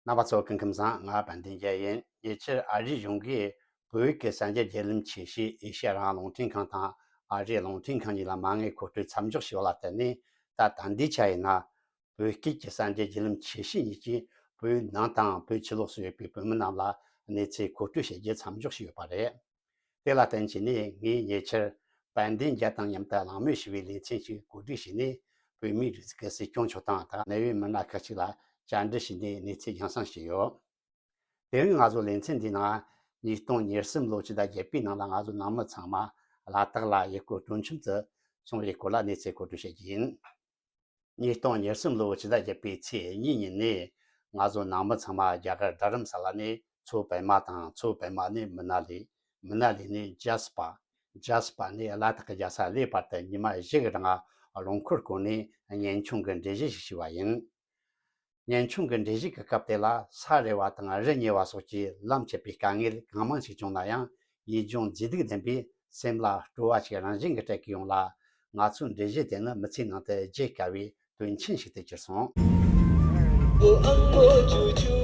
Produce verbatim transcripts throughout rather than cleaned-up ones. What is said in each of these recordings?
རྣམ་པ་ཚོ་སྐུ་ཁམས་བཟང་། ང་དཔལ་ལྡན་རྒྱལ་ཡིན། ཉེ་ཆར་ཨ་རིའི་གཞུང་གིས་བོད་ཀྱི་གསར་འགྱུར་བརྒྱུད་ལམ་ཆེ་ཤོས་ཨེ་ཤ་ཡ་རང་དབང་རླུང་འཕྲིན་ཁང་དང་ཨ་རིའི་རླུང་འཕྲིན་ཁང་གཉིས་ལ་མ་དངུལ་མཁོ་སྤྲོད་མཚམས་འཇོག་བྱས་པ་ལ་བརྟེན་ནས། ད་ད་ལྟའི་ཆ་ཡིན་ན། བོད་སྐད་ཀྱི་གསར་འགྱུར་བརྒྱུད་ལམ་ཆེ་ཤོས་གཉིས་ཀྱིས་བོད་ནང་དང་བོད་ཕྱི་ལོགས་སུ་ཡོད་པའི་བོད་མི་རྣམས་ལ་གནས་ཚུལ་མཁོ་སྤྲོད་བྱེད་རྒྱུ་མཚམས་འཇོག་བྱས་ཡོད་པ་རེད། དེ་ལ་བརྟེན་བྱས་ནས། ངས་ཉེ་ཆར་དཔལ་ལྡན་རྒྱལ་དང་མཉམ་དུ་གླེང་མོལ་ཞུ་བའི་ལེ་ཚན་ཞིག་གོ་སྒྲིག་བྱས་ནས། བོད་མིའི་སྒྲིག་འཛུགས་ཀྱི་སྲིད་སྐྱོང་མཆོག་དང་། ད་གནད་ཡོད་མི་སྣ་ཁག་ཅིག་ལ་བཅར་འདྲི་བྱས་ནས་གནས་ཚུལ་རྒྱང་སྲིང་བྱས་ཡོད། དེ་རིང་ང་ཚོ་ལེ་ཚན་འདིའི་ནང་། ཉིས་སྟོང་ཉེར་གསུམ་ལོ་ཕྱི་ཟླ་བརྒྱད་པའི་ནང་ལ་ང་ཚོ་ནང་མི་ཚང་མ་ལ་དྭགས་ལ་ཡུལ་སྐོར་སྤྲོ་འཆམ་དུ་སོང་བའི་སྐོར་ལ་གནས་ཚུལ་མཁོ་སྤྲོད་བྱེད་རྒྱུ་ཡིན། ཉིས་སྟོང་ཉེར་གསུམ་ལོའི་ཕྱི་ཟླ་བརྒྱད་པའི་ཚེས་གཉིས་ཉིན་ནས། ང་ཚོ་ནང་མི་ཚང་མ་རྒྱ་གར་རྡ་རམ་ས་ལ་ནས་མཚོ་པདྨ་དང་། མཚོ་པདྨ་ནས་མི་ན་ལི། མི་ན་ལི་ནས་ཇཱ་སི་པ། ཇཱ་སི་པ་ནས་ལ་དྭགས་ཀྱི་རྒྱལ་ས་གླེ་བར་དུ་ཉི་མ་བཞི་གི་རིང་རླངས་འཁོར་བསྐོར་ནས་གཉེན་ཆུང་གི་འགྲུལ་བཞུད་ཞིག་བྱས་པ་ཡིན། གཉེན་ཆུང་གི་འགྲུལ་བཞུད་ཀྱི་སྐབས་དེ་ལ། ས་རེ་བ་དང་རི་ཉེ་བ་སོགས་ཀྱི་ལམ་ཆད་པའི་དཀའ་ངལ་གང་མང་ཞིག་བྱུང་ན་ཡང་། ཡིད་འབྱུང་མཛེས་སྡུག་ལྡན་པའི་སེམས་ལ་སྤྲོ་བ་ཞིག་རང་བཞིན་གྱིས་སྤྲད་ཀྱི་ཡོང་ལ། ང་ཚོའི་འགྲུལ་བཞུད་དེ་ནི་མི་ཚེའི་ནང་དུ་བརྗེད་དཀའ་བའི་དོན་ཆེན་ཞིག་ཏུ་གྱུར་སོང་། ཨོ་ཨང་མོ་ཅུ་ཅུ།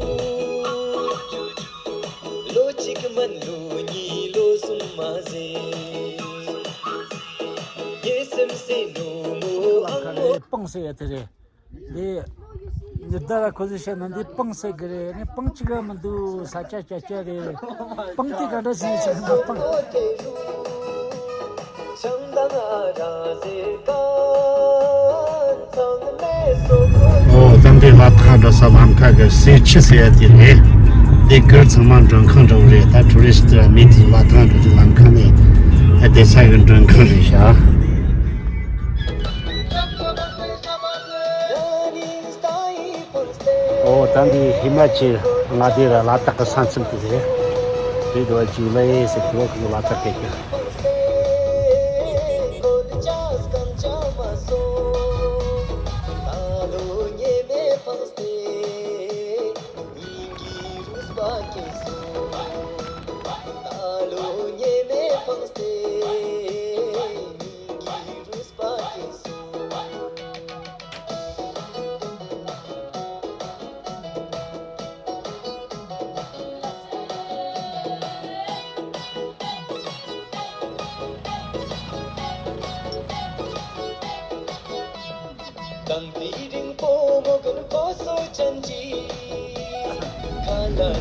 ལོ་གཅིག་མིན་ལོ་གཉིས་ལོ་གསུམ་མ་ཟད། ངའི་སེམས་སེ་ནོ་མོ་ཨང་མོ། སྤང་ཟེར་ཡ་དེ་རེད། འདི། འདི་ལྟར་ཁོ་ཚོས་བཤད་ན་འདི་སྤང་ཟེར་གི་རེད། ནི་སྤང་གཅིག་ག་མི་འདུག་ས་ཆ་སྐྱ་སྐྱ་རེད། སྤང་དེ་ག་འདྲ་ཞིག་ཡིན་ཟེར་ན་སྤང་། ཨོ། ད་འདི་ལ་དྭགས་འགྲོ་ས་ལམ་ཁ་གི་གསེར་ཆུ་ཟེར་ཡ་དེ་རེད། འདི་གུར་ཚང་མ་མགྲོན་ཁང་འདྲ་བོ་རེད། ད་ཊུ་རི་སི་ཊི་མི་དེ་ལ་དྭགས་འགྲོ་དུས་ལམ་ཁ་ནས་བསྡད་ས་གི་མགྲོན་ཁང་རེད་ཤག་ཨོ། ད་འདི་ཧི་མ་ཅལ་མངའ་སྡེ་ར་ལ་དྭགས་ཀྱི་ས་མཚམས་དེ་རེད། རེད་འདུག་ཇུ་ལའི་ཟེར་གི་འོག་གི་ལ་དྭགས་སྐད་ཀྱི།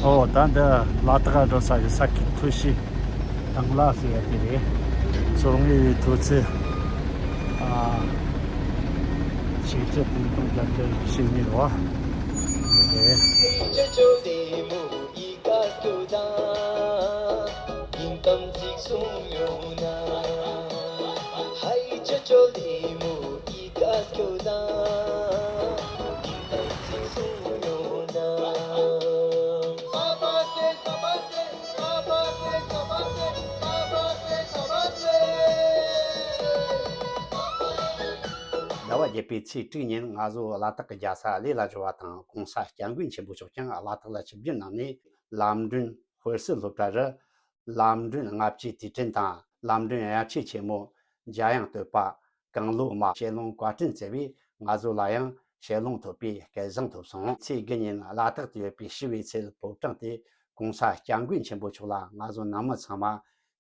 ཨོ། ད་འདི་ལ་དྭགས་འགྲོ་ས་གི་ས་ཁུལ་མཐོ་ཤོས་དང་ལ་ཟེར་ཡ་དེ་རེད། མཚོ་སྔོན་ཡུལ་ཐོག་ཚད། ཨ། ཆིག་ཁྲི་བདུན་སྟོང་བརྒྱད་བརྒྱ་བཞི་བཅུ་ཞེ་གཉིས་རེད་བ། དེ་རེད། ཟླ་བ་བརྒྱད་པའི་ཚེས་དྲུག་ཉིན་ང་ཚོ་ལ་དྭགས་ཀྱི་རྒྱལ་ས་གླེ་ལ་འབྱོར་བ་དང་། ༸གོང་ས་༸སྐྱབས་མགོན་ཆེན་པོ་མཆོག་ཀྱང་ལ་དྭགས་ལ་ཆིབས་བསྒྱུར་གནང་ནས། ལམ་མགྲོན་དཔེ་སྲིད་སློབ་གྲྭ་རུ་ལམ་མགྲོན་ལྔ་བཅུའི་དུས་དྲན་དང་། ལམ་མགྲོན་ཡ་ཆེན་ཆེན་མོ་འཇམ་དབྱངས་བསྟོད་པ། གང་བློ་མ། ཞལ་ལུང་བཀའ་དྲིན་བསྩལ་བས། ང་ཚོ་ལ་ཡང་ཞལ་ལུང་ཐོབ་པའི་སྐལ་བཟང་ཐོབ་སོང་། ཚེས་དགུ་ཉིན་ལ་དྭགས་དུ་ཡོད་པའི་ཞི་བའི་ཚལ་ཕོ་བྲང་དེ་༸གོང་ས་༸སྐྱབས་མགོན་ཆེན་པོ་མཆོག་ལ་ང་ཚོ་ནང་མི་ཚང་མ་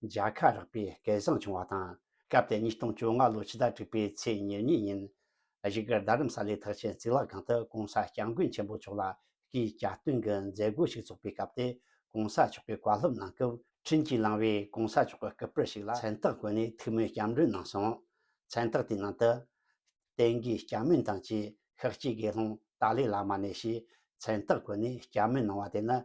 མཇལ་ཁ་རག་པའི་སྐལ་བཟང་བྱུང་བ་དང་། སྐབས་དེར་ཉིས་སྟོང་བཅོ་ལྔ་ལོའི་ཕྱི་ཟླ་དྲུག་པའི་ཚེས་ཉེར་གཉིས་ཉིན། བཞུགས་སྒར་རྡ་རམ་ས་ལའི་ཐེག་ཆེན་གཙུག་ལག་ཁང་དུ་༸གོང་ས་༸སྐྱབས་མགོན་ཆེན་པོ་མཆོག་ལ་སྐུའི་གྱ་སྟོན་གྱི་མཛད་སྒོ་ཞིག་ཚོགས་པའི་སྐབས་དེ། ༸གོང་ས་མཆོག་གིས་བཀའ་སློབ་གནང་སྐབས། འཕྲིན་གྱིས་བླངས་པའི་༸གོང་ས་མཆོག་གི་སྐུ་པར་ཞིག་ལ་མཚན་རྟགས་བཀོད་ནས་ཐུགས་སྨོན་སྐྱབས་འགྲོ་གནང་སོང་། མཚན་རྟགས་དེའི་ནང་དུ། དེང་གི་སྐྱབས་མགོན་དང་བཅས་ཤཱཀྱའི་དགེ་སློང་ཏཱ་ལའི་བླ་མ་ནས་ཞེས་མཚན་རྟགས་བཀོད་ནས་སྐྱབས་མགོན་གནང་བ་དེ་ནི་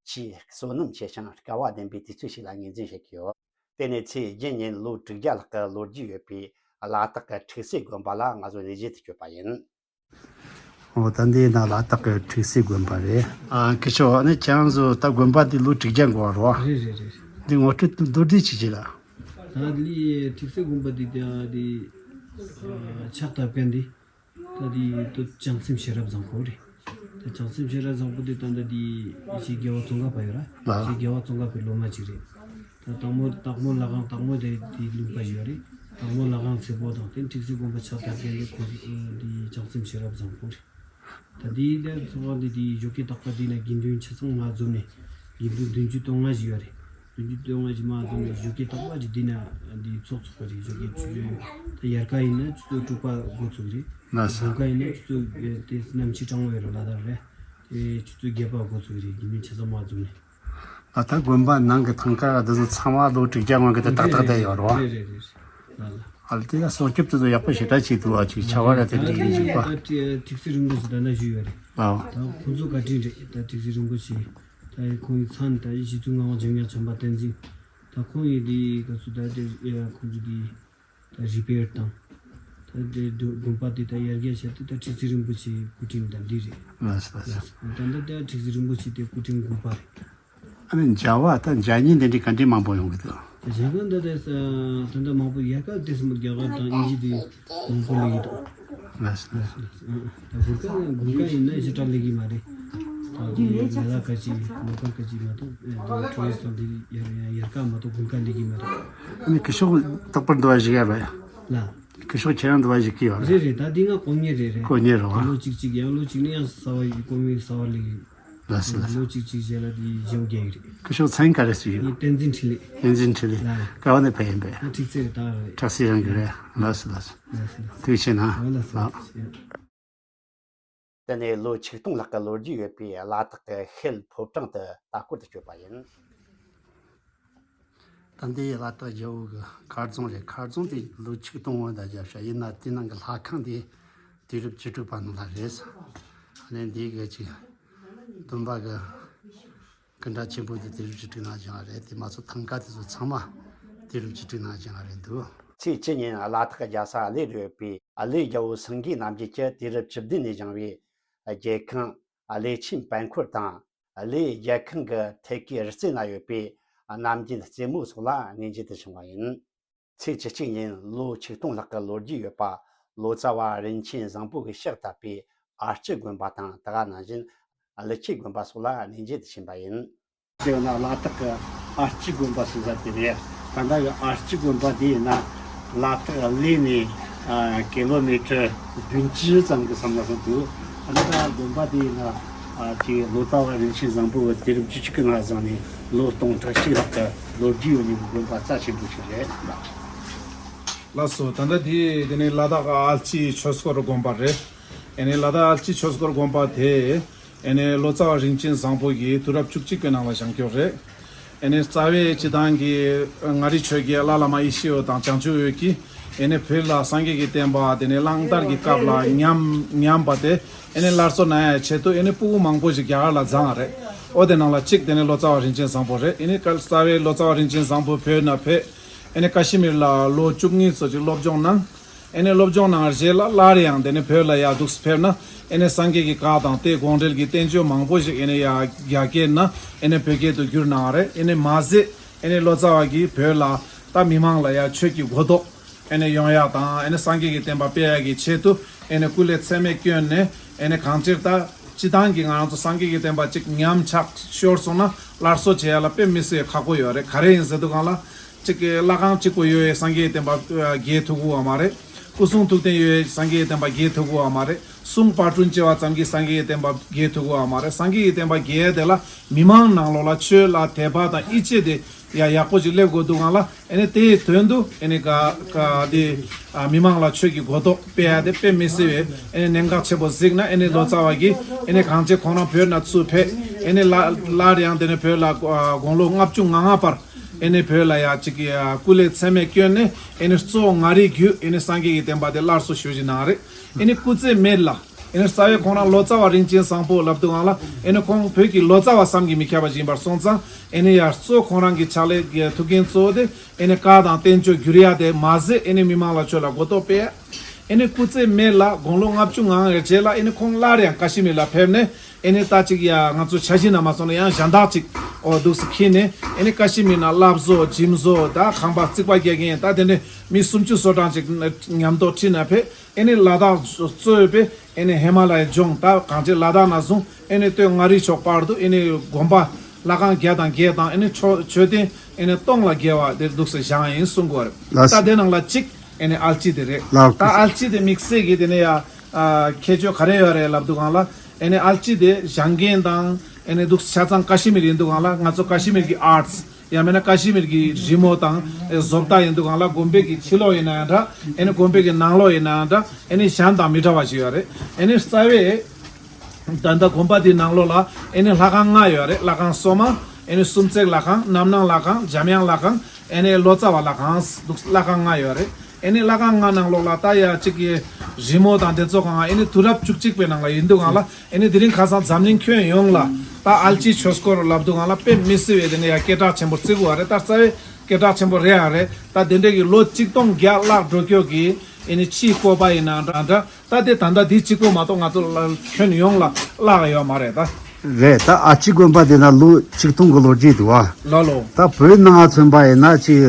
ཆེས་བསོད་ནམས་ཆེ་ཞིང་སྐལ་བ་ལྡན་པའི་དུས་ཚོད་ཞིག་ལ་ངོས་འཛིན་བྱེད་ཀྱི་ཡོད། དེ་ནས་ཚེས་བརྒྱད་ཉིན་ལོ་དྲུག་བརྒྱ་ལྷག་གི་ལོ་རྒྱུས་ཡོད་པའི་ལ་དྭགས་ཀྱི་ཁྲུག་སེ་དགོན་པ་ལ་ང་ཚོ་གནས་མཇལ་དུ་བསྐྱོད་པ་ཡིན། འོ། ད་འདི་ན་ལ་དྭགས་ཀྱི་ཁྲུག་སེ་དགོན་པ་རེད། ཨ། སྐུ་ཞབས། ཨ་ནི་ཁྱེད་རང་ཚོ་ད་དགོན་པ་འདི་ལོ་དྲུག་བརྒྱ་འགོར་བ་རེད་བ། རེད་རེད་རེད། འདི་ངོ་སྤྲོད་མདོར་བསྡུས་ཅིག་བྱེད་ལ། ད་ལི་ཁྲུག་སེ་དགོན་པ་འདི་ད་འདི་ཕྱག་བཏབ་མཁན་འདི་ད་འདི་ད་བྱང་སེམས་ཤེས་རབ་བཟང་པོ་རེད། ད་བྱང་སེམས་ཤེས་རབ་བཟང་པོ་འདི་ད་ད་འདི་ཞེ་རྒྱལ་བ་ཙོང་ཁ་པ་ཡོད་ར། ལགས། ཞེ་རྒྱལ་བ་ཙོང་ཁ་པའི་སློབ་མ་ཅིག་རེད། ད་དང་མོ་དང་མོ་ལྷ་ཁང་དང་མོ་དེ་དེའི་ལུང་པ་ཡོད་རེད། དང་མོ་ལྷ་ཁང་ཚེ་པོ་དང་དེ་ཁྲུག་སེ་དགོན་པ་ཕྱག་བཏབ་མཁན་དེ་ཁོ་འདི་བྱང་སེམས་ཤེས་རབ་བཟང་པོ་རེད། ད་དེའི་དེ་ཚོགས་པ་འདི་དེའི་ཞོགས་ཀས་རྟག་པར་དེ་ན་དགེ་འདུན་ཆ་ཚང་མར་འཛོམས་ནས། དགེ་འདུན་བདུན་ཅུ་དོན་ལྔ་ཞིག་ཡོད་རེད། བདུན་ཅུ་དོན་ལྔ་ཞིག་མར་འཛོམས་ནས་ཞོགས་ཀས་རྟག་པར་ཅིག་དེ་ན་འདི་ཚོགས་ཚོགས་པ་རེད། ཞོགས་ཀས་ཆུ་ཚོད་ད་དབྱར་ཁ་ཡིན་ན་ཆུ་ཚོད་དྲུག་པ་འགོ་ཚུགས་རེད། ལགས་སོ། དགུན་ཁ་ཡིན་ན་ཆུ་ཚོད་དེ་གནམ་གཤིས་གྲང་བོ་ཡོད་རེད། ལ་དྭགས་རེད། དེ་ཆུ་ཚོད་བརྒྱད་པ་འགོ་ཚུགས་རེད། དགེ་འདུན་ཆ་ཚང་མར་འཛོམས་ནས། ཨ། ད་དགོན་པ་ནང་གི་ཐང་ཀ་འདི་ཚོ་ཚང་མ་ལོ་དྲུག་བརྒྱ་སྔོན་གྱི་དེ་ཏག་ཏག་བསྡད་ཡོད་རེད་བ། རེད་རེད་རེད། ལ་ལ། ཨ་ལ། དེ་ཡང་སྲུང་སྐྱོབ་དེ་ཚོ་ཡག་པོ་ཞེ་དྲག་བྱེད་འདུག་བ། ཅིག་བྱ་བ་ར་དེ་འདྲ་ཡིན་ཞིག་པ། ད་ཏི་ཏི་སི་རིན་པོ་ཆེ་ད་ལྟ་བཞུགས་ཡོད་རེད། ཨ། ད་ཁོང་ཚོ་བཀའ་དྲིན་རེད། ད་ཏི་ཏི་སི་རིན་པོ་ཆེ། ད་ཁོང་གི་མཚན་ད་རྗེ་བཙུན་ངག་དབང་འཇམ་དབྱངས་བྱམས་པ་བསྟན་འཛིན། ད་ཁོང་གི་དེ་ག་ཚོད་ད་དེ་ཁོང་ཚོ་དེ། ད་རི་པེར་དང་། ད་དེ་དུ་དགོན་པ་དེ་ད་ཡར་རྒྱས་བྱས་ཏེ་ད་ཁྲི་ཚེ་རིན་པོ་ཆེའི་སྐུ་དྲིན་ད་འདི་རེད། ལགས་སོ་ལགས་སོ། ད་ལྟ་ད་ཁྲི་ཚེ་རིན་པོ་ཆེ་དེ་སྐུ་དྲིན་དགུ་པ་རེད། ཨ་ནི་མཇལ་བ་ད་མཇལ་མཁན་དེ་འདྲའི་ག་འདྲའི་མང་པོ་ཡོང་གི་འདུག་མཇལ་མཁན་ད་ལྟ་ད་ལྟ་མང་པོ་ཡར་ཀ་དེ་སུམ་རྒྱ་གར་དང་དབྱིན་ཇི་དེ་མང་པོ་སླེབས་ཀྱི་འདུག་ལགས་སོ་ལགས་སོ། ད་དགུན་ཁ་དགུན་ཁ་ཡིན་ན་ཞེ་དྲག་སླེབས་ཀྱི་མ་རེད། ད་དེ་ལ་དྭགས་ཁ་ཅིག་ལོ་ཀལ་ཁ་ཅིག་མ་གཏོགས་ཨེ་ཊུ་རི་སི་ཊི་དེ་ཡར་ཡར་ཀ་མ་གཏོགས་དགུན་ཁ་སླེབས་ཀྱི་མ་རེད། ཨ་ནི་སྐུ་ཞབས་རྟག་པར་འདུག་བ་བཞུགས་ཡ་རེད། ལ། སྐུ་ཞབས་ཁྱེད་རང་འདུག་བ་བཞུགས་ཀྱི་ཡོད་རེད། རེད་རེད། ད་འདི་ང་དཀོན་གཉེར་རེད་རེད། དཀོན་གཉེར་རེད་བ། ལོ་གཅིག་གཅིག་ཡང་ལོ་གཅིག་ནས་ཡང་གསར་པ་ཡི་དཀོན་གཉེར་གསར་པ་སླེབས་ཀྱི། ལགས་སོ་ལགས་སོ། ལོ་གཅིག་གཅིག་རྗེས་ལ་དེ་ཞེའུ་རྒྱག་གི་རེད། སྐུ་ཞབས་མཚན་ག་རེ་ཟེར་གྱི་ཡོད། ངའི་བསྟན་འཛིན་འཕྲིན་ལས། བསྟན་འཛིན་འཕྲིན་ལས། ལགས། ག་བ་ནས་ཕེབས་ཡིན་པས། ང་ཁྲིག་རྩེ་རེད་ད་རེད། ཁྲིག་རྩེ་རང་གི་རེད། ལགས་སོ་ལགས་སོ། ལགས་སོ་ལགས་སོ། ཐུགས་རྗེ་ཆེ་གནང་། ལགས་སོ་ལགས། ལགས་སོ། དེ་ནས་ལོ་ཆིག་སྟོང་ལྷག་གི་ལོ་རྒྱུས་ཡོད་པའི་ལ་དྭགས་ཀྱི་ཤེལ་ཕོ་བྲང་དུ་ལྟ་སྐོར་དུ་བསྐྱོད་པ་ཡིན། ད་འདི་ལ་དྭགས་རྒྱལ་པོ་གི་མཁར་རྫོང་རེད། མཁར་རྫོང་དེ་ལོ་ཆིག་སྟོང་སྔོན་དང་རྒྱབ་ཤག་ཡིན་ན་དེ་ནང་གི་ལྷ་ཁང་དེ་དུས་རབས་བཅུ་དྲུག་པ་ནང་ལ་རེད། ཨ་ནི་འདི་གི་ཅིག་སྟོན་པ་གི་སྐུ་འདྲ་ཆེན་པོ་དེ་དུས་རབས་བཅུ་དྲུག་ནང་བཞེངས་པ་རེད། དེ་མ་ཚོ་ཐང་ཀ་དེ་ཚོ་ཚང་མ་དུས་རབས་བཅུ་དྲུག་ནང་བཞེངས་པ་རེད་འདུག་ཚེས་བཅུ་ཉིན་ལ་དྭགས་རྒྱལ་ས་གླེ་རུ་ཡོད་པའི་གླེ་རྒྱལ་པོ་སེང་གེ་རྣམ་རྒྱལ་གྱིས་དུས་རབས་བཅུ་བདུན་ནས་བཞེངས་པའི་རྒྱལ་ཁང་གླེ་ཆེན་པད་འཁོར་དང་། གླེ་རྒྱལ་ཁང་གི་ཐད་ཀའི་རྩེ་ན་ཡོད་པའི་རྣམ་རྒྱལ་རྩེ་མོ་སོགས་ལ་གནས་མཇལ་དུ་བྱུང་བ་ཡིན། ཚེས་བཅུ་གཅིག་ཉིན་ལོ་ཆིག་སྟོང་ལྷག་གི་ལོ་རྒྱུས་ཡོད་པ། ལོ་ཙཱ་བ་རིན་ཆེན་བཟང་པོ་གིས་ཕྱག་བཏབ་པའི་ཨ་སྐྱི་དགོན་པ་དང་དེ་ག་ནང་བཞིན་ཀླུ་ཆུ་དགོན་པ་སོགས་ལ་གནས་མཇལ་དུ་ཕྱིན་པ་ཡིན། དེ་ན་ལ་དྭགས་ཀྱི་ཨ་སྐྱི་དགོན་པ་ཟེར་ས་དེ་རེད། ད་ལྟ་གི་ཨ་སྐྱི་དགོན་པ་དེ་ཡིན་ན་ལ་དྭགས་གླེ་ནས་ཨ་ཀི་ལོ་མི་ཊར་བདུན་ཅུ་ཙམ་གྱི་མཚམས་ལ་སོང་འདུག་ཨ་ནི་ད་དགོན་པ་དེ་ཡིན་ན་ཨ་ཅིག་ལོ་ཙཱ་བ་རིན་ཆེན་བཟང་པོ་གི་དུས་རབས་བཅུ་གཅིག་གི་ནང་བཞེངས་ནས་ལོ་སྟོང་ཕྲག་གཅིག་ལྷག་གི་ལོ་རྒྱུས་ཡོད་མཁན་གྱི་དགོན་པ་རྩ་ཆེན་པོ་ཞིག་རེད། ལགས་སོ། ད་ལྟ་དེ་དེ་ནི་ལ་དྭགས་ཨལ་ཅི་ཆོས་འཁོར་དགོན་པ་རེད། ཨེ་ནི་ལ་དྭགས་ཨལ་ཅི་ཆོས་འཁོར་དགོན་པ་དེ་ཨེ་ནི་ལོ་ཙཱ་བ་རིན་ཆེན་བཟང་པོ་གིས་དུས་རབས་བཅུ་གཅིག་པའི་ནང་ལ་བཞེངས་ཀྱོག་རེད། ཨེ་ནི་རྩ་བའི་སྤྱི་བཏང་གི་མངའ་རིས་ཆོས་རྒྱལ་ལྷ་བླ་མ་ཡེ་ཤེས་འོད་དང་བྱང་ཆུབ་འོད་ཀྱིས་ཨེ་ནི་བོད་ལ་སངས་རྒྱས་ཀྱི་བསྟན་པ་དེ་ནི་གླང་དར་གྱི་སྐབས་ལ་ཉམས་ཉམས་པ་དེ་ཨེ་ནི་སླར་གསོ་གནང་ཡ་ཆེད་དུ་ཨེ་ནི་སྤུ་གུ་མང་པོ་ཞིག་རྒྱ་གར་ལ་བརྫངས་པ་རེད། ཨོ་དེ་ནང་ལ་གཅིག་དེ་ནི་ལོ་ཙཱ་བ་རིན་ཆེན་བཟང་པོ་རེད། ཨེ་ནི་རྩ་བའི་ལོ་ཙཱ་བ་རིན་ཆེན་བཟང་པོ་བོད་ནས་ཕེབས། ཨེ་ནི་ཀ་ཤི་མིར་ལ་ལོ་བཅུ་གཉིས་ཙམ་ཅིག་སློབ་སྦྱོང་གནང་། ཨེ་ནི་སློབ་སྦྱོང་གནང་རྗེས་ལ་སླར་ཡང་དེ་ནི་བོད་ལ་ཡར་འདུག་སེ་ཕེབས་ན་ཨེ་ནི་སངས་རྒྱས་ཀྱི་བཀའ་དང་དེ་དགོངས་འགྲེལ་གྱི་བསྟན་བཅོས་མང་པོ་ཞིག་ཨེ་ནི་ཡར་རྒྱ་སྐད་ནས་ཨེ་ནི་བོད་སྐད་དུ་བསྒྱུར་གནང་བ་རེད། ཨེ་ནི་མ་ཟད་ཨེ་ནི་ལོ་ཙཱ་བ་གིས་བོད་ལ་ད་མི་མང་ལ་ཡར་ཆོས་ཀྱི་གོ་རྟོགས་ཨེ་ནི་ཡོང་ཡག་དང་ཨེ་ནི་སངས་རྒྱས་ཀྱི་བསྟན་པ་སྤེལ་ཡག་གི་ཆེད་དུ་ཨེ་ནི་སྐུ་ལས་ཚད་མེད་བསྐྱོན་ནས་ཨེ་ནི་གང་ཅིར་ད་སྤྱི་བཏང་གི་ང་རང་ཚོ་སངས་རྒྱས་ཀྱི་བསྟན་པ་ཅིག་ཉམས་ཆག་ཤོར་སོང་ན་སླར་གསོ་བྱེད་ཡག་ལ་དཔེ་མི་སྲིད་ཁག་པོ་ཡོད་རེད། ག་རེ་ཡིན་ཟེར་དུས་སྒང་ལ། གཅིག་གི་བླ་སྒང་གཅིག་པོ་ཡོད་པའི་སངས་རྒྱས་བསྟན་པ་རྒྱས་ཐུབ་ཀྱི་ཡོད་མ་རེད། སྐུ་གསུང་ཐུགས་རྟེན་ཡོད་པའི་སངས་རྒྱས་བསྟན་པ་རྒྱས་ཐུབ་ཀྱི་ཡོད་མ་རེད། གསུང་དཔར་སྐྲུན་བྱས་པ་ཙམ་གྱིས་སངས་རྒྱས་བསྟན་པ་རྒྱས་ཐུབ་ཀྱི་ཡོད་མ་རེད། སངས་རྒྱས་བསྟན་པ་རྒྱས་དེ་ལ་མི་མང་ནང་ལོགས་ལ་ཆོས་ལ་དད་པ་དང་ཡིད་ཆེས་དེ་ཡ་ཡག་པོ་ཞིག་སླེབས་དགོས་འདུག་གང་ལ་ཨེ་ནི་དེའི་དོན་དུ་ཨེ་ནི་ག་ག་དེ་ཨ་མི་མང་ལ་ཆོས་ཀྱི་གོ་རྟོགས་སྤེལ་ཡ་དེ་དཔེ་མི་སྲིད་པའི་ཨེ་ནི་གནད་འགག་ཆེན་པོ་གཟིགས་ན་ཨེ་ནི་ལོ་ཙཱ་བ་གིས་ཨེ་ནི་གང་ཅི་ཁོང་རང་བོད་ནས་ཚུར་ཕེབས་ཨེ་ནི་ལ་སླར་ཡང་དེ་ནི་བོད་ལ་དགུང་ལོ་ལྔ་བཅུ་ང་ལྔ་བར། ཨེ་ནི་བོད་ལ་ཡ་གཅིག་གི་ཡ་སྐུ་ལས་ཚད་མེད་བསྐྱོན་ནས་ཨེ་ནི་གཙོ་བོ་མངའ་རིས་བརྒྱུད་ཨེ་ནི་སངས་རྒྱས་ཀྱི་བསྟན་པ་དེ་སླར་གསོ་ཞུ་བཞིན་གནང་རེད། ཨེ་ནི་སྐུ་ཚེ་མེད་ལ་ཨེ་ནི་རྩ་བའི་ཁོང་རང་ལོ་ཙཱ་བ་རིན་ཆེན་བཟང་པོ་ལབ་དུས་སྒང་ལ་ཨེ་ནི་ཁོང་བོད་ཀྱི་ལོ་ཙཱ་བ་བསམ་གྱིས་མི་ཁྱབ་པ་ཞིག་ཡིན་པར་སོང་ཙང་ཨེ་ནི་ཡ་གཙོ་བོ་ཁོང་རང་གི་ཕྱག་ལས་ཀྱི་ཐུགས་འགན་གཙོ་བོ་དེ་ཨེ་ནི་བཀའ་དང་བསྟན་བཅོས་བསྒྱུར་ཡ་དེ་མ་ཟད་ཨེ་ནི་མི་མང་ལ་ཆོས་ལ་གོ་རྟོགས་སྤེལ་ཡ། ཨེ་ནི་སྐུ་ཚེ་མེད་ལ་དགུང་ལོ་ལྔ་བཅུ་ང་ལྔ་རྗེས་ལ་ཨེ་ནི་ཁོང་སླར་ཡང་ཀ་ཤི་མིར་ལ་ཕེབས་ནས། ཨེ་ནི་ད་ཅིག་ཡ་ང་ཚོ་འཆར་གཞི་ནང་མ་སོང་ན་ཡང་གཞན་དག་ཅིག་འོ་འདུག་སེ་འཁྱེར་ནས་ཨེ་ནི་ཀ་ཤི་མིར་ནང་བླ་བཟོ་འཇིམ་བཟོ་ད་ཁང་པ་རྩིག་པ་རྒྱག་མཁན་ད་དེ་འདྲའི་མི་སུམ་ཅུ་སོ་གྲངས་ཅིག་མཉམ་དུ་ཁྲིད་ནས་ཕེབས། ཨེ་ནི་ལ་དྭགས་གཙོས་པའི་ཨེ་ནི་ཧི་མ་ལ་ཡའི་ལྗོངས་ད་གངས་ཅན་ལ་དྭགས་ནས་བཟུང་ཨེ་ནི་སྟོད་མངའ་རིས་ཕྱོགས་བར་དུ་ཨེ་ནི་དགོན་པ་ལྷ་ཁང་བརྒྱ་དང་བརྒྱད་དང་ཨེ་ནི་མཆོད་མཆོད་རྟེན་ཨེ་ནི་སྟོང་ལ་བརྒལ་བ་དེ་འདུག་སེ་བཞེངས་ཡིན་གསུང་གི་ཡོད་རེད། ལགས་སོ། ད་དེ་ནང་ལ་གཅིག་ཨེ་ནི་ཨལ་ཅི་དེ་རེད། ལགས། ད་ཨལ་ཅི་དེ་དམིགས་བསལ་གྱི་དེ་ནས་ཡ་ ཨ་ཁྱད་ཆོས་ག་རེ་ཡོད་རེད་ལབ་དུས་སྒང་ལ། ཨེ་ནི་ཨལ་ཅི་དེ་བཞེངས་མཁན་དང་ཨེ་ནི་འདུག་ཆ་ཚང་ཀ་ཤི་མིར་ཡིན་དུས་སྒང་ལ། ང་ཚོ་ཀ་ཤི་མིར་གྱི་ཨར་ཊི་ཡང་མིན་ན་ཀ་ཤི་མིར་གྱི་རི་མོ་དང་ཨེ་བཟོ་ལྟ་ཡིན་དུས་སྒང་ལ། དགོན་པའི་གི་ཕྱི་ལོགས་ཡིན་ན་ཡང་འདྲ། ཨེ་ནི་དགོན་པའི་གི་ནང་ལོགས་ཡིན་ན་ཡང་འདྲ། ཨེ་ནི་གཞན་དང་མི་འདྲ་བ་ཞིག་ཡོད་རེད། ཨེ་ནི་རྩ་བའི་ད་ལྟ་དགོན་པ་འདིའི་ནང་ལོགས་ལ་ཨེ་ནི་ལྷ་ཁང་ལྔ་ཡོད་རེད། ལྷ་ཁང་སོ་མ། ཨེ་ནི་སུམ་བརྩེགས་ལྷ་ཁང་། རྣམ་སྣང་ལྷ་ཁང་། འཇམ་དབྱངས་ལྷ་ཁང་། ཨེ་ནི་ལོ་ཙཱ་བ་ལྷ་ཁང་། འདུག་ལྷ་ཁང་ལྔ་ཡོད་རེད། ཨེ་ནི་ལྷ་ཁང་ལྔ་ནང་ལོགས་ལ་ད་ཡ་གཅིག་གི་རི་མོ་དང་དེ་ཚོ་གང་ཨེ་ནི་དུས་རབས་བཅུ་གཅིག་པའི་ནང་ལ་ཡིན་དུས་སྒང་ལ། ཨེ་ནི་དེ་རིང་ཁ་སང་འཛམ་གླིང་ཁྱོན་ཡོངས་ལ་ད་ཨལ་ཅི་ཆོས་སྐོར་ལབ་དུས་སྒང་ལ་དཔེ་མི་སྲིད་པའི་དེ་ནི་ཡ་སྐད་གྲགས་ཆེན་པོ་བརྩི་གི་ཡོད་རེད། ད་རྩ་བའི་སྐད་གྲགས་ཆེན་པོ་རེད་ཡ་རེད། ད་དེ་འདྲའི་གི་ལོ་ཆིག་སྟོང་བརྒྱ་ལྷག་འགྲོ་སྐྱོད་ཀྱི་ཨེ་ནི་ཕྱིའི་བཀོད་པ་ཡིན་ན་འདྲ་འདྲ། ད་དེ་ད་ལྟ་དེ་གཅིག་པོ་མ་གཏོགས་ང་ཚོ་ལ་ཁྱོན་ཡོངས་ལ་བརླག་ཡོད་མ་རེད་ད། རེད། ད་ཨ་ཅི་དགོན་པ་དེ་ན་ལོ་ཆིག་སྟོང་གི་ལོ་རྒྱུས་འདུག་བ། ལ་ལོ། ད་བོད་ནང་མཚོན་པ་ཡིན་ན་ཅིག་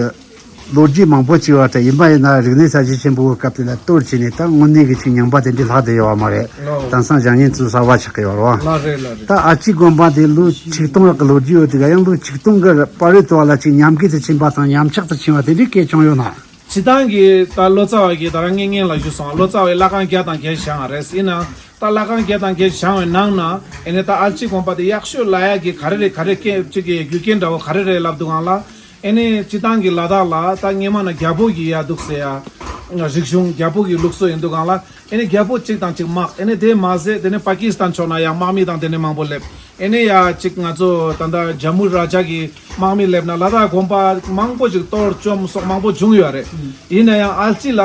ལོ་རྒྱུས་མང་པོ་ཅིག་ཡོད་རེད། ཡིན་པ་ཡིན་ན་རིག་གནས་གསར་བརྗེ་ཆེན་པོའི་སྐབས་དེ་ལ་གཏོར་བྱས་ནས་ད་དངོས་གནས་ཀྱི་ཅིག་ཉམས་པ་དེ་འདྲ་ལྷག་བསྡད་ཡོད་བ་མ་རེད། ལ་ལོ། དེང་སང་བྱ་ངན་ཚོ་གསར་བ་ཆགས་ཀྱི་ཡོད་རེད་བ། ལ་རེད་ལ་རེད། ད་ཨ་ཅི་དགོན་པ་དེ་ལོ་ཆིག་སྟོང་ལྷག་གི་ལོ་རྒྱུས་ཡོད་དུས་ཀ་ཡང་ལོ་ཆིག་སྟོང་གི་བར་དུ་བ་ལ་ཅིག་ཉམས་རྒུད་དུ་ཕྱིན་པ་དང་ཉམས་ཆག་ཏུ་ཕྱིན་པ་དེ་འདྲའི་སྐད་བྱུང་ཡོད་ན། སྤྱི་བཏང་གི་ད་ལོ་ཙཱ་བ་གི་ད་རང་ངེས་ངེས་ལ་ཞུ་སོང་། ལོ་ཙཱ་བའི་ལྷ་ཁང་བརྒྱ་དང་བརྒྱད་བཞེངས་པ་རེད། ཡིན་ནའང་ད་ལྷ་ཁང་བརྒྱ་དང་བརྒྱད་བཞེངས་པའི་ནང་ན་ཨེ་ནི་ད་ཨལ་ཅི་དགོན་པ་དེ་ཡག་ཤོས་ལབ་ཡག་གི་ག་རེ་རེད། ག་རེ་སྐད་ཅིག་གི་རྒྱུ་རྐྱེན་འདྲ་བོ་ག་རེ་རེད་ལབ་དུས་སྒང་ལ། ཨེ་ནི་སྤྱི་བཏང་གི་ལ་དྭགས་ལ་ད་སྔོན་མ་ན་རྒྱ་བོད་ཀྱི་ཡ་འདུག་ཟེར་ཡ་རིག་གཞུང་། རྒྱ་བོད་ཀྱི་ལུགས་སྲོལ་ཡིན་དུས་སྒང་ལ། ཨེ་ནི་རྒྱ་བོད་གཅིག་དང་གཅིག་དམག་ཨེ་ནི་དེ་མ་ཟད་དེ་ནི་པ་ཀི་སི་ཐན་ཕྱོགས་ན་ཡང་དམག་མི་དང་དེ་ནི་མང་པོ་སླེབས། ཨེ་ནི་ཡ་གཅིག་ང་ཚོ་ད་ལྟ་ཇམ་མུ་ར་ཇ་གི་དམག་མི་སླེབས་ན་ལ་དྭགས་དགོན་པ་མང་པོ་ཅིག་གཏོར་བཅོམ་སོགས་མང་པོ་བྱུང་ཡོད་རེད། ཡིན་ན་ཡང་ཨལ་ཅི་ལ་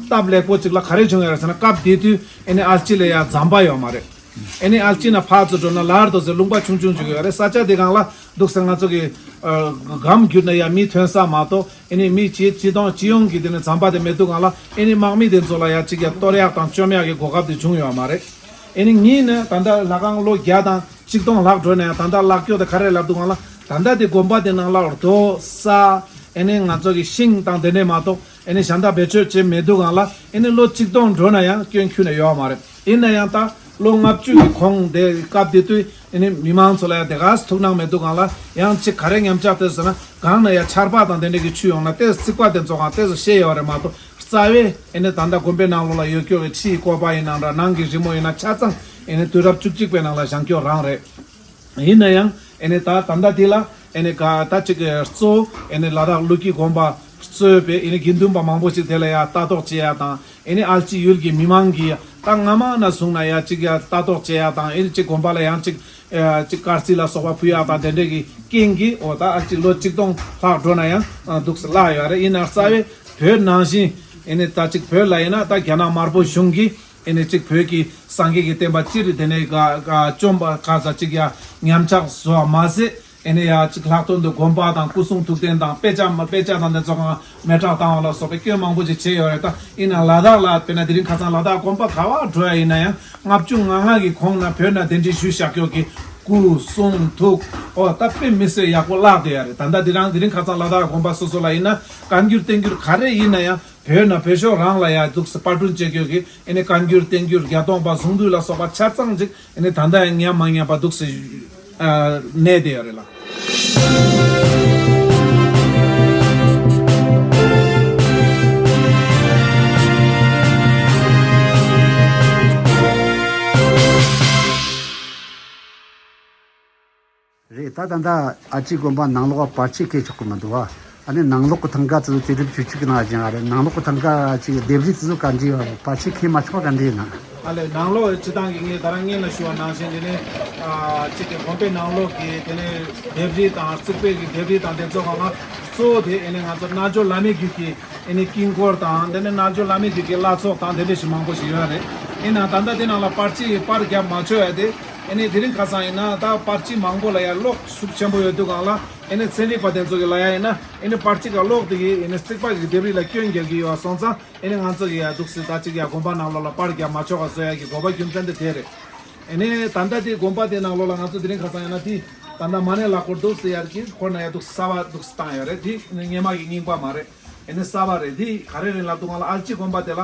སྟབས་ལེགས་པོ་ཅིག་ལ་ག་རེ་བྱུང་ཡོད་རེད་ཟེར་ན། སྐབས་དེ་དུས་ཨེ་ནི་ཨལ་ཅི་ལ་ཡ་ཟམ་པ་ཡོད་མ་རེད། ཨེ་ནི་ཨལ་ཅི་ན་ཕར་ཚུར་འགྲོ་ན་ལར་དོ་ཟེར་ལུང་པ་ཆུང་ཆུང་ཅིག་ཡོད་རེད། ས་ཆ་དེ་སྒང་ལ་འདུག་ཟེར་ང་ཚོ་གི་ཨ་སྒམ་བརྒྱུད་ན་ཡ་མི་ཐོན་ས་མ་གཏོགས། ཨེ་ནི་མི་སྤྱི་སྤྱི་སྟོང་སྤྱི་ཡོངས་ཀྱི་དེ་ནི་ཟམ་པ་དེ་མེད་དུས་སྒང་ལ། ཨེ་ནི་དམག་མི་དེ་ཚོ་ལ་ཡ་གཅིག་ཡ་གཏོར་ཡག་དང་བཅོམ་ཡག་གི་གོ་སྐབས་དེ་བྱུང་ཡོད་མ་རེད། ཨེ་ནི་ངས་ནི་ད་ལྟ་ལྷ་ཁང་ལོ་བརྒྱ་དང་ཆིག་སྟོང་ལྷག་འགྲོ་ནས་ད་ལྟ་ལྷག་སྐྱོ་དེ་ག་རེ་ལབ་དུས་སྒང་ལ། ད་ལྟ་དེ་དགོན་པ་དེ་ནང་ལ་རྡོ་ས་ཨེ་ནི་ང་ཚོ་གི་ཤིང་དང་དེ་འདྲས་མ་གཏོགས་ཨེ་ནི་གཞན་དག་བེད་སྤྱོད་བྱེད་མེད་དུས་སྒང་ལ། ཨེ་ནི་ལོ་ཆིག་སྟོང་འགྲོ་ན་ཡང་སྐྱོན་ཁྱོན་ནས་ཡོད་མ་རེད། ཡིན་ན་ཡང་ད་ལོ་ལྔ་བཅུ་གི་གོང་དེ་སྐབས་དེ་དུས་ཨེ་ནི་མི་མང་ཚོ་ལ་ཡང་དེ་ག་ཐུགས་སྣང་མེད་དུས་སྒང་ལ། ཡང་ཅིག་ག་རེ་ཉམས་ཆག་དེ་ཟེར་ན། གང་ན་ཡང་ཆར་པ་དང་དེ་འདྲས་ཀྱི་ཆུ་ཡོང་ན་དེ་རྩིག་པ་དེ་ཚོ་གང་དེ་ཚོ་ཤེས་ཡོད་རེད་མ་གཏོགས། རྩ་བའི་ཨེ་ནི་ད་ལྟ་དགོན་པའི་ནང་ལོགས་ལ་ཡོད་སྐྱོ་བའི་ཕྱིའི་བཀོད་པ་ཡིན་ན་འདྲ། ནང་གི་རི་མོ་ཡིན་ན་ཆ་ཚང་ཨེ་ནི་དུས་རབས་བཅུ་གཅིག་པའི་ནང་ལ་བཞེངས་སྐྱོ་རང་རེད། ཡིན་ན་ཡང་ཨེ་ནི་ད་ད་ལྟ་དེ་ལ་ཨེ་ནི་ག་ད་ཅིག་གི་གཙོ་བོ་ཨེ་ནི་ལ་དྭགས་ཀླུ་སྐྱིད་དགོན་པ་གཙོས་པའི་ཨེ་ནི་དགེ་འདུན་པ་མང་པོ་ཞིག་དེ་ལ་ཡ་ལྟ་རྟོག་བྱེད་ཡ་དང་། ཨེ་ནི་ཨལ་ཅི་ཡུལ་གྱི་མི་མང་གིས་ད་སྔ་མ་ན་བཟུང་ན་ཡ་ཅིག་ཡ་ལྟ་རྟོག་བྱེད་ཡ་དང་། ཨེ་ནི་ཅིག་དགོན་པ་ལ་ཡང་ཅིག་ཨ་ཅིག་དཀར་རྩི་ལ་སོགས་པ་ཕུལ་ཡ་དང་དེ་འདྲས་ཀྱི་རྐྱེན་གྱིས། འོ་ད་ཨ་ཅིག་ལོ་ཆིག་སྟོང་ལྷག་འགྲོ་ན་ཡང་ཨ་འདུག་སེ་བརླག་ཡོད་རེད། ཡིན་ན་རྩ་བའི་བོད་ནང་བཞིན་ཨེ་ནི་ད་ཅིག་བོད་ལ་ཡིན་ན་ད་རྒྱ་ནག་དམར་པོ་གཞུང་གིས་ཨེ་ནི་ཅིག་བོད་ཀྱི་སངས་རྒྱས་ཀྱི་བསྟན་པ་སྤྱིར་དེ་ནས་ག་ག་བཅོམ་པ་ག་ས་ཅིག་ཡ་ཉམས་ཆག་བཟོ་བ་མ་ཟད། ཨེ་ནི་ཡ་ཅིག་ལྷག་དོན་དུ་དགོན་པ་དང་སྐུ་གསུང་ཐུགས་རྟེན་དང་དཔེ་ཆ་མ་དཔེ་ཆ་དང་དེ་ཚོ་གང་མེ་སྲེག་བཏང་བ་ལ་སོགས་པའི་སྐྱོན་མང་པོ་ཅིག་བྱས་ཡོད་རེད། ད་ཡིན་ན་ལ་དྭགས་ལ་དཔེར་ན་དེ་རིང་ཁ་སང་ལ་དྭགས་དགོན་པ་ག་བ་འགྲོ་ཡ་ཡིན་ན་ཡང་ལྔ་བཅུ་ང་ལྔ་གི་གོང་ན་བོད་ན་གདན་འདྲེན་ཞུས་བཞག་སྐྱོ་གི་སྐུ་གསུང་ཐུགས། ཨོ་ད་དཔེ་མི་སྲིད་ཡག་པོ་བརླག་བསྡད་ཡ་རེད། ད་ལྟ་དེ་རང་དེ་རིང་ཁ་སང་ལ་དྭགས་དགོན་པ་སོ་སོ་ལ་ཡིན་ན་བཀའ་འགྱུར་བསྟན་འགྱུར་ག་རེ་ཡིན་ན་ཡང་བོད་ན་བོད་ཤོག་རང་ལ་ཡ་འདུག་སེ་པར་སྐྲུན་བྱེད་སྐྱོ་གི་ཨེ་ནི་བཀའ་འགྱུར་བསྟན་འགྱུར་བརྒྱད་སྟོང་པ་གསུང་འདུས་ལ་སོགས་པ་ཆ་ཚང་ཅིག་ཨེ་ནི་ད་ལྟ་ཡང་ཉམས་མ་ཉམས་པ་འདུག་སེ་ཨ་གནས་བསྡད་ཡོད་རེད་ལ། རེད། ད་ད་ལྟ་ཨ་ཅེ་དགོན་པ་ནང་ལོགས་པར་ཆས་འཁྱེར་ཆོག་གི་མི་འདུག་བ། ཨ་ནི་ནང་ལོགས་ཀྱི་ཐང་ག་དེ་ཚོ་དུས་རབས་བཅུ་གཅིག་གི་ནང་བཞེངས་པ་རེད། ནང་ལོགས་ཀྱི་ཐང་ག་ཅིག་ལྡེབས་རིས་དེ་ཚོ་ག་འདྲ་ཡོད་རེད། པར་ཆས་འཁྱེར་མ་ཆོག་ག་འདྲ་ཡིན་ན། ཨ་ལས་ནང་ལོགས་སྤྱི་བཏང་གི་ངས་ད་རང་སྔོན་ལ་ཞུ་བ་ནང་བཞིན་དེ་ནས་ཨ་ཅིག་གི་དགོན་པའི་ནང་ལོགས་ཀྱི་དེ་ནས་ལྡེབས་རིས་དང་རྩིག་པའི་གི་ལྡེབས་རིས་དང་དེ་ཚོ་གང་ག་གཙོ་བོ་དེ་ཨེ་ནས་ང་ཚོ་རྣལ་འབྱོར་བླ་མའི་རྒྱུད་ཀྱི་ཨེ་ནས་དཀྱིལ་འཁོར་དང་དེ་ནས་རྣལ་འབྱོར་བླ་མའི་རྒྱུད་ཀྱི་བླ་ཚོགས་དང་དེ་འདྲ་ཞིག་མང་པོ་ཞིག་ཡོད་རེད། ཡིན་ནའང་ད་ལྟ་དེ་ནང་ལ་པར་ཆས་པར་རྒྱབ་མ་ཆོག་ཡ་དེ། ཨེ་ནི་དེ་རིང་ཁ་སང་ཡིན་ན་ད་པར་ཆས་མང་པོ་ལ་ཡ་གློག་ཤུགས་ཆེན་པོ་ཡོད་དུས་སྒང་ལ། ཨེ་ནི་ཚན་རིག་པ་དེ་ཚོ་གི་ལ་ཡ་ཡིན་ན་ཨེ་ནི་པར་ཆས་ཀྱི་གློག་དེ་གིས་ཨེ་ནི་རྩིག་པ་གི་ལྡེབས་རིས་ལ་སྐྱོན་རྒྱག་གི་ཡོད་སོང་ཙང་། ཨེ་ནི་ང་ཚོ་གི་ཡ་འདུག་སེ་ད་ཅིག་ཡ་དགོན་པ་ནང་ལོགས་ལ་པར་རྒྱབ་མ་ཆོག་པ་བཟོ་ཡ་གི་དགོས་པ་རྒྱུ་མཚན་དེ་དེ་རེད། ཨེ་ནི་ད་ལྟ་དེ་དགོན་པ་དེ་ནང་ལོགས་ལ་ང་ཚོ་དེ་རིང་ཁ་སང་ཡིན་ན་དེ་ད་ལྟ་མ་ཎི་ལག་འཁོར་འདུག་སེ་ཡར་གྱི་འཁོར་ན་ཡ་འདུག་སེ་གསར་པ་འདུག་སེ་བཏང་ཡོད་རེད། དེ་ཨེ་ནི་སྔོན་མ་གི་རྙིང་པ་མ་རེད། ཨེ་ནི་གསར་པ་རེད། དེ་ག་རེ་རེད་ལབ་དུས་སྒང་ལ་ཨལ་ཅི་དགོན་པ་དེ་ལ།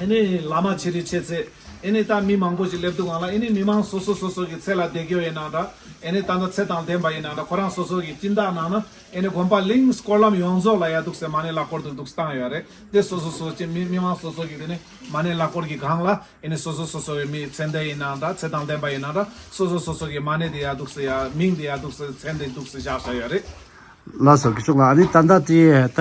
ཨེ་ནི་བླ་མ་ཆེ་རིང་ཆེ་ཚད་ ཨེ་ནི་ད་མི་མང་པོ་ཞིག་སླེབས་འདུག་གང་ལ། ཨེ་ནི་མི་མང་སོ་སོ་སོ་སོ་གི་ཚེ་ལ་བདེ་སྐྱོ་ཡིན་ན་འདྲ། ཨེ་ནི་ད་ལྟ་ཚེ་དང་ལྡན་པ་ཡིན་ན་འདྲ། ཁོ་རང་སོ་སོ་གི་སྦྱིན་བདག་ནང་ན་ཨེ་ནི་དགོན་པ་གླིང་སྐོར་ལམ་ཡོངས་རྫོགས་ལ་ཡ་འདུག་སེ་མ་ཎི་ལག་འཁོར་དུ་འདུག་བཏང་ཡོད་རེད། དེ་སོ་སོ་སོ་སོ་ཅི་མི་མི་མང་སོ་སོ་གི་དེ་ནི་མ་ཎི་ལག་འཁོར་གྱི་སྒང་ལ་ཨེ་ནི་སོ་སོ་སོ་སོ་གི་མི་ཚེ་འདས་ཡིན་ན་འདྲ། ཚེ་དང་ལྡན་པ་ཡིན་ན་འདྲ། སོ་སོ་སོ་སོ་གི་མ་ཎི་དེ་ཡ་འདུག་སེ་ཡ་མིང་དེ་ཡ་འདུག་སེ་མཚན་དེ་འདུག་སེ་བཞག་བཞག་ཡོད་རེད། ལགས་སོ། སྐུ་ཞབས་ལགས། ཨ་ནི་ད་ལྟ་དེ་ད་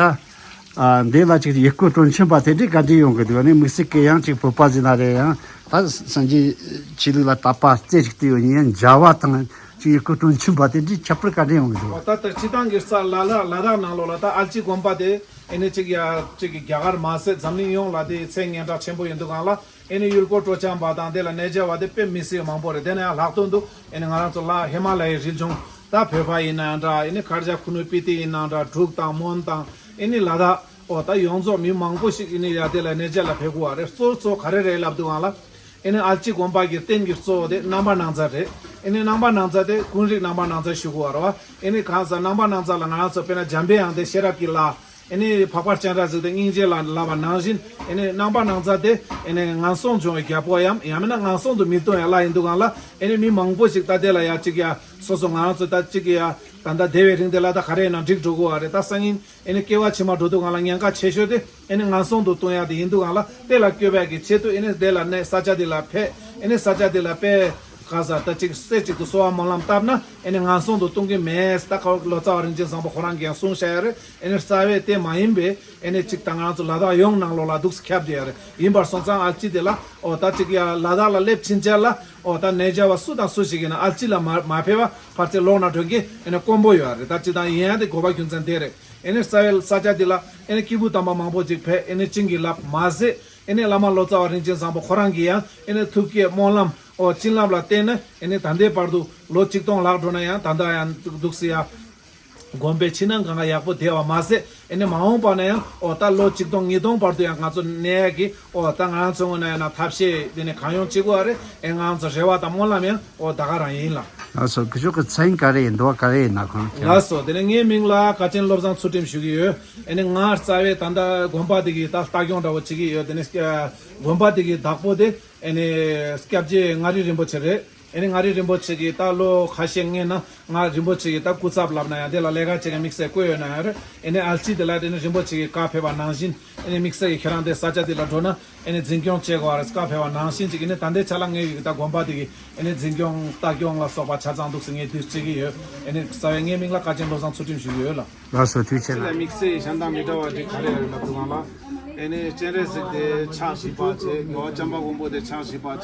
ཨ་འདི་ལ་ཅིག་ཡུལ་སྐོར་སྤྲོ་འཆམ་པ་དེ་འདྲའི་བཀའ་དྲིན་ཡོང་གི་འདུག་ཨ་ནི་དམིགས་བསལ་གྱི་ཡང་ཅིག་བོད་པ་ཟིན་ན་རེད། ཡང་ད་སངས་རྒྱས་ཆོས་ལུགས་ལ་དད་པ་རྩེ་གཅིག་ཏུ་ཡོད་མཁན་ཡང་མཇལ་བ་དང་ཅིག་ཡུལ་སྐོར་སྤྲོ་འཆམ་པ་དེ་འདྲའི་ཁྱད་པར་བཀའ་དྲིན་ཡོང་གི་འདུག་ཨོ་ད་ལྟ་སྤྱི་བཏང་གི་ས་ལ་ལ་ལ་དྭགས་ནང་ལོགས་ལ་ད་ཨལ་ཅི་དགོན་པ་དེ་ཨེ་ནི་ཅིག་ཡ་ཅིག་གི་རྒྱ་གར་མ་ཟད་འཛམ་གླིང་ཡོངས་ལ་དེ་མཚན་སྙན་གྲགས་ཆེན་པོ་ཡིན་འདུག་གང་ལ། ཨེ་ནི་ཡུལ་སྐོར་སྤྲོ་འཆམ་པ་དང་དེ་ལ་གནས་མཇལ་བ་དེ་དཔེ་མི་སྲིད་མང་པོ་རེད། དེ་ནས་ཡང་ལྷག་དོན་དུ་ཨེ་ནི་ང་རང་ཚོ་ལ་ཧི་མ་ལ་ཡའི་རི་ལྗོངས་ད་བོད་པ་ཡིན་ན་འདྲ། ཨེ་ནི་གར་ཞ་ཁུ་ནུ་སྤི་ཏི་ཡིན་ན་འདྲ། འབྲུག་དང་མོན་དང་ཨེ་ནི་ལ་དྭགས་ཨོ་ད་ཡོངས་རྫོགས་མི་མང་པོ་ཞིག་ཨེ་ནི་ཡ་དེ་ལ་གནས་མཇལ་ལ་ཕེབས་དགོས་བ་རེད། གཙོ་གཙོ་ག་རེ་རེད་ལབ་དུས་སྒང་ལ་ཨེ་ནི་ཨལ་ཅི་དགོན་པ་གི་རྟེན་གྱི་གཙོ་བོ་དེ་རྣམ་པར་སྣང་མཛད་རེད། ཨེ་ནི་རྣམ་པར་སྣང་མཛད་དེ་ཀུན་རིག་རྣམ་པར་སྣང་མཛད་ཞུ་དགོས་བ་རེད་བ། ཨེ་ནི་གང་ཟག་རྣམ་པར་སྣང་མཛད་ལ་ང་རང་ཚོ་དཔེར་ན་འཇམ་པའི་དབྱངས་དེ་ཤེས་རབ་ཀྱི་ལྷ། ཨེ་ནི་འཕགས་པ་སྤྱན་རས་གཟིགས་དེ་སྙིང་རྗེ་ལ་ལབ་པ་ནང་བཞིན། ཨེ་ནི་རྣམ་པར་སྣང་མཛད་དེ་ཨེ་ནི་ངན་སོང་སྦྱོང་བའི་རྒྱལ་པོ་ཡམ་ཡང་མིན་ན་ངན་སོང་དུ་མི་ལྟུང་བའི་ལྷ་ཡིན་འདུག་གང་ལ། ཨེ་ནི་མི་མང་པོ་ཞིག་ད་དེ་ལ་ཡ་གཅིག་ཡ་སོ་སོ་ང་རང་ཚོ་ད་གཅིག་ཡ་ད་ལྟ་བདེ་བའི་རིང་དེ་ལ་ད་ག་རེ་ཡིན་ན་འགྲིག་འགྲོ་གི་བ་རེད། ད་སང་ཉིན་ཨེ་ནི་སྐྱེ་བ་ཕྱི་མ་འགྲོ་དུས་སྒང་ལ་ཉེན་ཁ་ཆེ་ཤོས་དེ་ཨེ་ནི་ངན་སོང་དུ་ལྟུང་ཡ་དེ་ཡིན་འདུག་གང་ལ། དེ་ལ་སྐྱོབ་པའི་གི་ཆེད་དུ་ཨེ་ནི་དེ་ལ་གནས་ས་ཆ་དེ་ལ་ཕེབས། ཨེ་ནི་ས་ཆ་དེ་ལ་དཔེ་ག་ས་ད་ཅིག་རྩེ་གཅིག་ཏུ་གསོལ་བ་སྨོན་ལམ་བཏབ་ན་ཨེ་ནི་ངན་སོང་དུ་ལྟུང་གི་མེད། ད་ཁ་ལོ་ཙཱ་བ་རིན་ཆེན་བཟང་པོ་ཁོ་རང་གིས་ཡང་གསུངས་བཞག་ཡ་རེད། ཨེ་ནི་རྩ་བའི་དེ་མ་ཡིན་པའི་ཨེ་ནི་ཅིག་ད་ང་ཚོ་ལ་དྭགས་ཡོངས་ནང་ལོགས་ལ་འདུག་སེ་ཁྱབ་བསྡད་ཡ་རེད། ཡིན་པར་སོང་ཙང་ཨལ་ཅི་དེ་ལ་ཨོ་ད་ཅིག་ཡ་ལ་དྭགས་ལ་སླེབས་ཕྱིན་ཆད་ལ་ཨོ་ད་གནས་མཇལ་བ་སུ་དང་སུ་ཞིག་ཡིན་ན་ཨལ་ཅི་ལ་མ་མ་ཕེབས་པ་ཕར་ཚུར་ལོག་ན་འགྲོ་མཁན་ཨེ་ནི་དཀོན་པོ་ཡོད་རེད། ད་སྤྱིར་བཏང་ཡིན་ཡང་དེ་དགོས་པ་རྒྱུ་མཚན་དེ་རེད། ཨེ་ནི་རྩ་བའི་ས་ཆ་འདི་ལ་ཨེ་ནི་སྐྱེས་བུ་དམ་པ་མང་པོ་ཅིག་ཕེབས། ཨེ་ནི་བྱིན་གྱིས་བརླབས་མ་ཟད་ཨེ་ནི་བླ་མ་ལོ་ཙཱ་བ་རིན་ཆེན་བཟང་པོ་ཁོ་རང་གིས་ཡང་ཨེ་ནི་ཐུགས་བསྐྱེད་སྨོན་ལམ་ཨོ་བྱིན་རླབས་ལ་བརྟེན་ནས་ཨེ་ནི་ད་ལྟའི་བར་དུ་ལོ་ཆིག་སྟོང་ལྷག་འགྲོ་ན་ཡང་ད་ལྟ་ཡང་འདུག་སེ་ཡ་དགོན་པའི་ཕྱི་ནང་གང་ག་ཡག་པོ་བསྡད་པ་མ་ཟད། ཨེ་ནི་མ་འོངས་པ་ན་ཡང་ཨོ་ད་ལོ་ཆིག་སྟོང་ཉིས་སྟོང་བར་དུ་ཡང་ང་ཚོ་གནས་ཡག་གི་ཨོ་ད་ང་ཚོ་ངོས་ནས་ཡང་ན་ཐབས་ཤེས་དེ་ནི་གང་ཡོང་བྱེད་དགོས་པ་རེད། ཨེ་ང་ཚོ་རེ་བ་དང་སྨོན་ལམ་ཡང་ཨོ་ད་ག་རང་ཡིན་ལ། ལགས་སོ། སྐུ་ཞབས་ཀྱི་མཚན་ག་རེ་ཡིན་འདུག་ག་རེ་ཡིན་ན་ཁོང་ཁྱེད། ལགས་སོ། དེ་ནས་ངའི་མིང་ལ་དཀའ་ཆེན་བློ་བཟང་ཚུལ་ཁྲིམས་ཞུ་གི་ཡོད། ཨེ་ནི་ང་རྩ་བའི་ད་ལྟ་དགོན་པ་དེ་གི་ད་ལྟ་སྐྱོང་འདྲ་བོ་བྱེད་ཀྱི་ཡོད། དེ་ནས་དགོན་པ་དེ་གི་བདག་པོ་དེ་ཨེ་ནི་སྐྱབས་རྗེ་མངའ་རིས་རིན་པོ་ཆེ་རེད། ཨེ་ནི་མངའ་རིས་རིན་པོ་ཆེ་གིས་ད་ལོ་ཁ་ཤས་སྔོན་ན་ང་རིན་པོ་ཆེ་གི་ད་སྐུ་ཚབ་ལབ་ན་ཡང་དེ་ལ་ལས་ཀ་བྱེད་མཁན་དམིགས་བསལ་བསྐོས་ཡོད་ན་ཡང་རེད། ཨེ་ནི་ཨལ་ཅི་དེ་ལ་དེ་ནི་རིན་པོ་ཆེ་གི་བཀའ་ཕེབས་པ་ནང་བཞིན་ཨེ་ནི་དམིགས་བསལ་གྱི་ཁྱེད་རང་དེ་ས་ཆ་དེ་ལ་འགྲོ་ན་ཨེ་ནི་འཛིན་སྐྱོང་བྱེད་དགོས་པ་རེད་བཀའ་ཕེབས་པ་ནང་བཞིན་ཅིག་ཨེ་ནི་ད་ལྟའི་ཆ་ལ་ངའི་ཡུལ་གྱི་ད་དགོན་པ་དེ་གི་ཨེ་ནི་འཛིན་སྐྱོང་ལྟ་སྐྱོང་ལ་སོགས་པ་ཆ་ཚང་འདུག་སེ་ངས་དུས་བྱེད་ཀྱི་ཡོད། ཨེ་ནི་རྩ་བའི་ངའི་མིང་ལ་དཀའ་ཆེན་བློ་བཟང་ཚུལ་ཁྲིམས་ཞུ་གི་ཡོད་ལ། ལགས་སོ། ཐུགས་རྗེ་ཆེ་ལ། དམིགས་བསལ་གྱི་གཞན་དང་མི་འདྲ་བ་འདི་ག་རེ་རེད་ལབ་དུས་སྒང་ལ། ཨེ་ནི་སྤྱན་རས་གཟིགས་དེ་ཕྱག་བཞི་པ་བྱས། རྒྱལ་བ་བྱམས་པ་མགོན་པོ་དེ་ཕྱག་བཞི་པ་བྱས།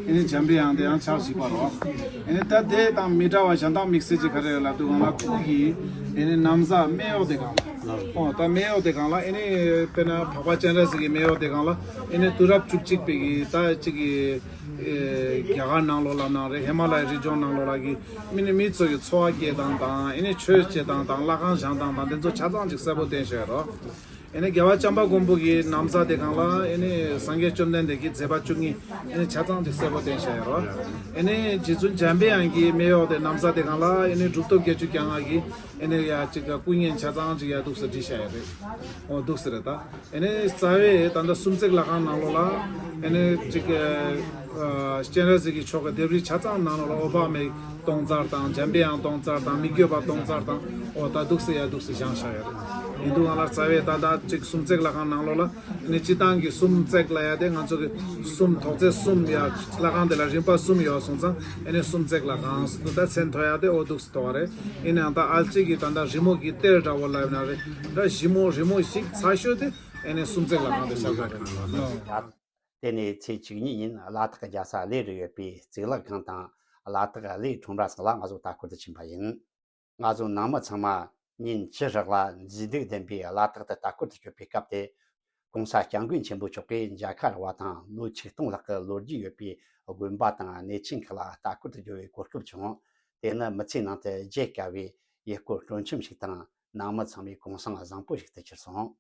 ཨེ་ནི་འཇམ་པའི་དབྱངས་དེ་ཡང་ཕྱག་བཞི་པ་རེད། ཨེ་ནི་ད་དེ་དང་མི་འདྲ་བ་གཞན་དག་དམིགས་བསལ་གྱི་ག་རེ་རེད་ལབ་དུས་སྒང་ལ་སྐུ་གི་ཨེ་ནི་ན་བཟའ་སྨད་གཡོགས་དེ་སྒང་ལ། ཨོ་ད་སྨད་གཡོགས་དེ་སྒང་ལ་ཨེ་ནི་དཔེར་ན་འཕགས་པ་སྤྱན་རས་གཟིགས་ཀྱི་སྨད་གཡོགས་དེ་སྒང་ལ་ཨེ་ནི་དུས་རབས་བཅུ་གཅིག་པའི་གི་ད་ཅིག་གི་ཨེ་རྒྱ་གར་ནང་ལོགས་ལ་ནང་རེད། ཧི་མ་ལ་ཡའི་རི་ལྗོངས་ནང་ལོགས་ལ་གི་མི་ནི་མི་ཚོ་གི་འཚོ་བ་སྐྱེལ་སྟངས་དང་ཨེ་ནི་ཆོས་བྱེད་སྟངས་དང་ལྷ་ཁང་བཞེངས་སྟངས་དང་དེ་ཚོ་ཆ་ཚང་ཅིག་གསལ་པོ་བསྟན་བཞག་ཡོད་རེད། ཨེ་ནི་རྒྱལ་བ་བྱམས་པ་མགོན་པོ་གི་ན་བཟའ་དེ་སྒང་ལ་ཨེ་ནི་སངས་རྒྱས་བཅོམ་ལྡན་འདས་ཀྱི་མཛད་པ་བཅུ་གཉིས་ཨེ་ནི་ཆ་ཚང་ཅིག་གསལ་པོ་བསྟན་བཞག་ཡོད་རེད། ཨེ་ནི་རྗེ་བཙུན་འཇམ་པའི་དབྱངས་ཀྱི་སྨད་གཡོགས་དེ་ན་བཟའ་དེ་སྒང་ལ་ཨེ་ནི་གྲུབ་ཐོབ་བརྒྱད་ཅུ་གྱ་ལྔ་གི་ཨེ་ནི་ཡ་ཅིག་སྐུ་བརྙན་ཆ་ཚང་ཅིག་ཡ་འདུག་སེ་བྲིས་བཞག་ཡོད་རེད། ཨོ་འདུག་སེ་རེད་ད། ཨེ་ནི་རྩ་བའི་ད་ལྟ་སུམ་བརྩེགས་ལྷ་ཁང་ནང་ལོགས་ལ་ཨེ་ནི་ཅིག་ཨ་སྤྱན་རས་གཟིགས་ཀྱི་ཆོ་ག་ལྡེབས་རིས་ཆ་ཚང་ནང་ལོགས་ལ་འོད་དཔག་མེད་སྟོང་རྩ་དང་འཇམ་པའི་དབྱངས་སྟོང་རྩ་དང་མི་བསྐྱོད་པ་སྟོང་རྩ་དང་ཨོ་ད་འདུག་སེ་ཡ་འདུག་སེ་བཞེངས་བཞག་ཡོད་རེད། ཡིན་དུས་སྒང་ལ་རྩ་བའི་ད་ལྟ་ཅིག་སུམ་བརྩེགས་ལྷ་ཁང་ནང་ལོགས་ལ་ཨེ་ནི་སྤྱིར་བཏང་གི་སུམ་བརྩེགས་ལ་ཡ་དེ་ང་ཚོ་གི་གསུམ་ཐོག་བརྩེགས་གསུམ་ཡ་ལྷ་ཁང་དེ་ལ་རིམ་པ་གསུམ་ཡོད་སོང་ཙང་ཨེ་ནི་སུམ་བརྩེགས་ལྷ་ཁང་ད་མཚན་ཐོགས་ཡ་དེ་ཨོ་འདུག་སེ་ཐོགས་པ་རེད། ཡིན་ནའང་ད་ཨལ་ཅི་གི་ད་ལྟ་རི་མོ་གི་གཏེར་འདྲ་བོ་ལབ་ན་རེད། ད་རི་མོ་རི་མོ་ཞིག་ཚ་ཤོས་དེ་ཨེ་ནི་སུམ་བརྩེགས་ལྷ་ཁང་དེ་ཆགས་པ་རེད། དེ་ནས་ཚེས་བཅུ་གཉིས་ཉིན་ལ་དྭགས་རྒྱལ་ས་གླེ་རུ་ཡོད་པའི་གཙུག་ལག་ཁང་དང་ལ་དྭགས་གླེ་ཁྲོམ་ར་སོགས་ལ་ང་ཚོ་ལྟ་སྐོར་དུ་ཕྱིན་པ་ཡིན། ང་ཚོ་ནང་མི་ཚང་མ་ཉིན་བཅུ་ཞག་ལ་མཛེས་སྡུག་ལྡན་པའི་ལ་དྭགས་དུ་ལྟ་སྐོར་དུ་བསྐྱོད་པའི་སྐབས་དེ། ྋགོང་ས་ྋསྐྱབས་མགོན་ཆེན་པོ་མཆོག་གིས་མཇལ་ཁ་རག་པ་དང་ལོ་ཆིག་སྟོང་ལྷག་གི་ལོ་རྒྱུས་ཡོད་པའི་དགོན་པ་དང་གནས་ཆེན་ཁག་ལ་ལྟ་སྐོར་དུ་འགྲོ་བའི་གོ་སྐབས་བྱུང་། དེ་ནི་མི་ཚེའི་ནང་དུ་བརྗེད་དཀའ་བའི་ཡུལ་སྐོར་སྤྲོ་འཆམ་ཞིག་དང་ནང་མི་ཚང་མའི་གུང་སེང་བཟང་པོ་ཞིག་ཏུ་གྱུར་སོང་།